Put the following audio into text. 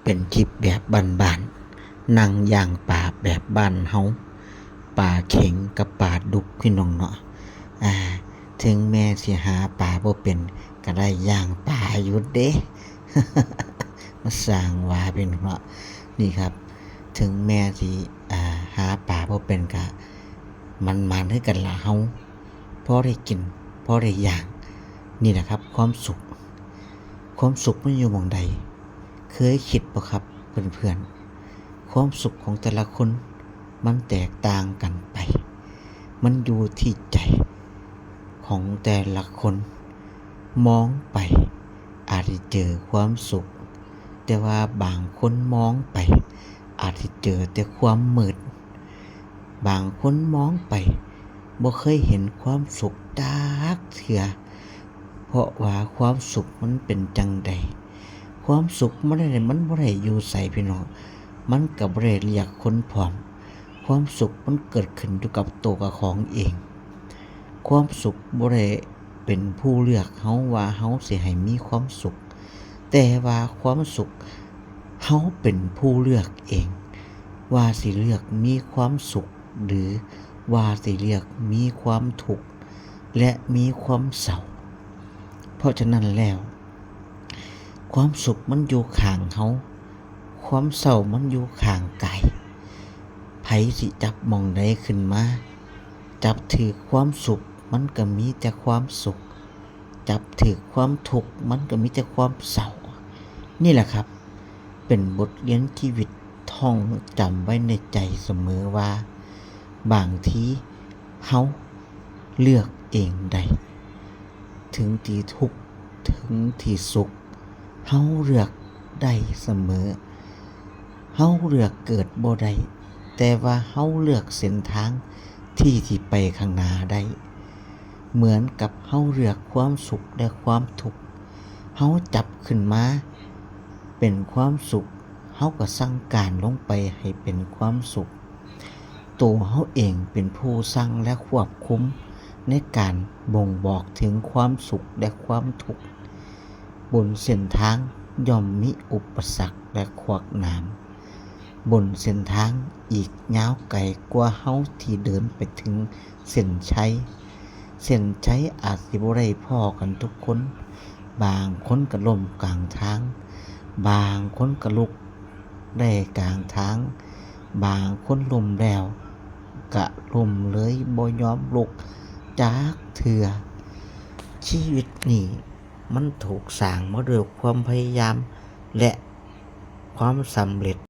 ປັນຄລິບແບບບ້ານໆ ນັ່ງຍ່າງປາແບບບ້ານເຮົາ ປາເຂັງກັບປາດຸກ ພີ່ນ້ອງເນາະ. ອາ ເຖິງແມ່ນຊິຫາປາບໍ່ເປັນ ກະໄດ້ຍ່າງປາຢູ່ເດ້ ມາສ້າງວ່າ ພີ່ນ້ອງເນາະ. ນີ້ຄັບ ເຖິງແມ່ນຊິ ອາ ຫາປາບໍ່ເປັນ ກະໝານໆ ຄືກັນລະເຮົາ ພໍໄດ້ກິນ ພໍໄດ້ຢ່າງ. ນີ້ລະຄັບ ຄວາມສຸກ ຄວາມສຸກມັນຢູ່ໝ່ອງໃດ? ເຄີຍຄິດບໍ່ຄັບເພື່ອນໆ? ຄວາມສຸກຂອງແຕ່ລະຄົນມັນແຕກຕ່າງກັນໄປ ມັນຢູ່ທີ່ໃຈຂອງແຕ່ລະຄົນ. ມອງໄປອາດຊິເຈີຄວາມສຸກ ແຕ່ວ່າບາງຄົນມອງໄປອາດຊິເຈີແຕ່ຄວາມມືດ. ບາງຄົນມອງໄປບໍ່ເຄີຍເຫັນຄວາມສຸກຈັກເທື່ອ ເພາະວ່າຄວາມສຸກມັນເປັນຈັ່ງໃດ? ຄວາມສຸກມັນ ມັນບໍ່ໄດ້ຢູ່ໃສ ພີ່ນ້ອງ, ມັນກໍບໍ່ໄດ້ລຽກຄົນພ້ອມ. ຄວາມສຸກມັນເກີດຂຶ້ນຢູ່ກັບໂຕເຈົ້າຂອງເອງ. ຄວາມສຸກບໍ່ໄດ້ເປັນຜູ້ເລືອກເຮົາວ່າເຮົາຊິໃຫ້ມີຄວາມສຸກ, ແຕ່ວ່າຄວາມສຸກ ເຮົາເປັນຜູ້ເລືອກເອງ ວ່າຊິເລືອກມີຄວາມສຸກ ຫຼື ວ່າຊິເລືອກມີຄວາມທຸກ ແລະ ມີຄວາມເສົ້າ. ເພາະສະນັ້ນແລ້ວ ຄວາມສຸກມັນຢູ່ຂ້າງເຮົາ, ຄວາມເສົ້າມັນຢູ່ຂ້າງກາຍ. ໃຜຊິຈັບໝ່ອງໃດຂຶ້ນມາ, ຈັບຖືກຄວາມສຸກ ມັນກໍມີແຕ່ຄວາມສຸກ, ຈັບຖືກຄວາມທຸກ ມັນກໍມີແຕ່ຄວາມເສົ້າ. ນີ້ແຫຼະຄັບ ເປັນບົດຮຽນຊີວິດ, ທ່ອງຈຳໄວ້ໃນໃຈສະເໝີວ່າ ບາງທີເຮົາເລືອກເອງໄດ້, ເຖິງທີ່ທຸກ ເຖິງທີ່ສຸກ ເຮົາເລືອກໄດ້ສະເໝີ. ເຮົາເລືອກເກີດບໍ່ໄດ້, ແຕ່ວ່າເຮົາເລືອກເສັ້ນທາງທີ່ຊິໄປຂ້າງໜ້າໄດ້. ເໝືອນກັບເຮົາເລືອກຄວາມສຸກ ແລະ ຄວາມທຸກ, ເຮົາຈັບຂຶ້ນມາເປັນຄວາມສຸກ, ເຮົາກໍສັ່ງການລົງໄປໃຫ້ເປັນຄວາມສຸກ. ໂຕເຮົາເອງເປັນຜູ້ສັ່ງ ແລະ ຄວບຄຸມໃນການບົ່ງບອກເຖິງຄວາມສຸກ ແລະ ຄວາມທຸກ. ບົນເສັ້ນທາງຍ່ອມມີອຸປະສັກ ແລະ ຂວາກໜາມ. ບົນເສັ້ນທາງອີກຍາວໄກກວ່າເຮົາທີ່ເດີນໄປເຖິງເສັ້ນໄຊ. ເສັ້ນໄຊອາດຊິບໍ່ໄດ້ພໍ້ກັນທຸກຄົນ. ບາງຄົນກໍລົ້ມກາງທາງ, ບາງຄົນກໍລຸກໄດ້ກາງທາງ, ບາງຄົນລົ້ມແລ້ວກະລົ້ມເລີຍ ບໍ່ຍອມລຸກຈັກເທື່ອ. ຊີວິດນີ້ມັນຖືກສ້າງມາດ້ວຍຄວາມພະຍາຍາມ ແລະ ຄວາມສຳເລັດ